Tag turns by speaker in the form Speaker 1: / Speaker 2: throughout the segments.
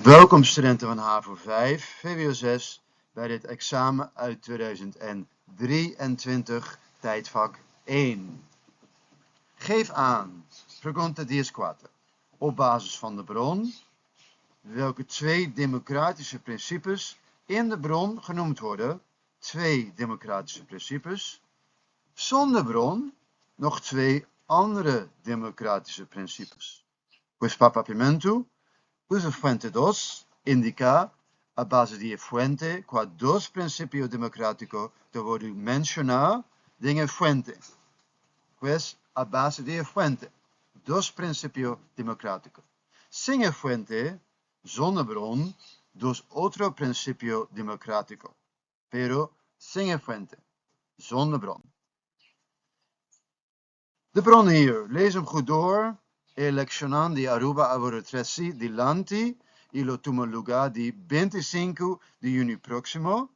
Speaker 1: Welkom studenten van HAVO 5, VWO 6 bij dit examen uit 2023, tijdvak 1. Geef aan, pregunta 14, op basis van de bron, welke twee democratische principes in de bron genoemd worden. Twee democratische principes. Zonder bron nog twee andere democratische principes. Pues pa Papiamento, usa fuente 2, indica a base di e fuente cua dos principio democratico ta wordo menciona den e fuente. Pues a base di e fuente, dos principio democratico. Sin e fuente, zonder bron, dos otro principio democratico. Pero sin e fuente, zonder bron. De bron hier, lees hem goed door. Eleccionnan di Aruba a wordo treci dilanti y lo tuma lugar di 25 di juni proximo.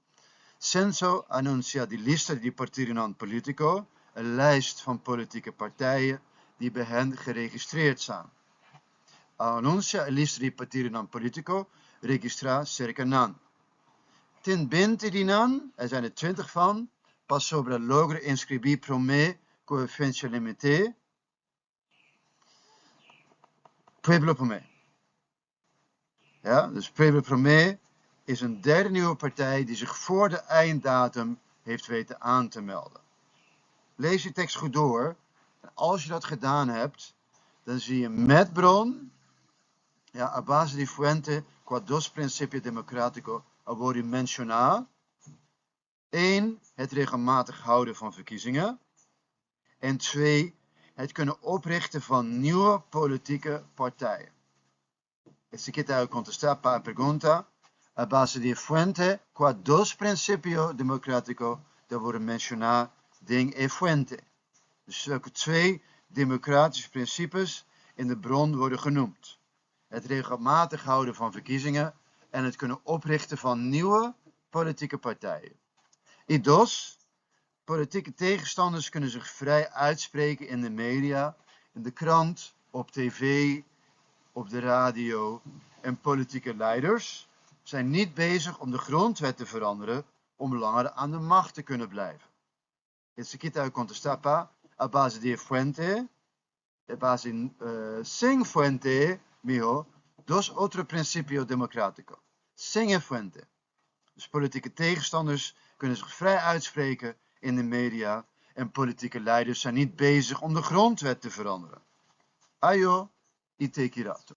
Speaker 1: Censo a anuncia di lista di partidonan politico, een lijst van politieke partijen die bij hen geregistreerd zijn. Anuncia e lista di partidonan politico registra cerca nan. Tin 20 di nan, er zijn er 20 van, pasobra a logra inscribi prome cu e fecha limite. Pueblo Prome. Ja, dus Pueblo Prome is een derde nieuwe partij die zich voor de einddatum heeft weten aan te melden. Lees je tekst goed door. En als je dat gedaan hebt, dan zie je met bron, ja, a base di fuente cua dos principio democratico a wordo menciona. 1. Het regelmatig houden van verkiezingen. En 2. Het kunnen oprichten van nieuwe politieke partijen. Esaki ta e contesta pa e pregunta a base di fuente cua dos principio democratico ta wordo menciona den e fuente. Dus welke twee democratische principes in de bron worden genoemd. Het regelmatig houden van verkiezingen en het kunnen oprichten van nieuwe politieke partijen. Y dos, politieke tegenstanders kunnen zich vrij uitspreken in de media, in de krant, op tv, op de radio. En politieke leiders zijn niet bezig om de grondwet te veranderen om langer aan de macht te kunnen blijven. Esaki ta e contesta pa a base di fuente, a base sin fuente, miho, dos otro principio democratico. Sin fuente. Dus politieke tegenstanders kunnen zich vrij uitspreken in de media en politieke leiders zijn niet bezig om de grondwet te veranderen. Ayo y te ki rato.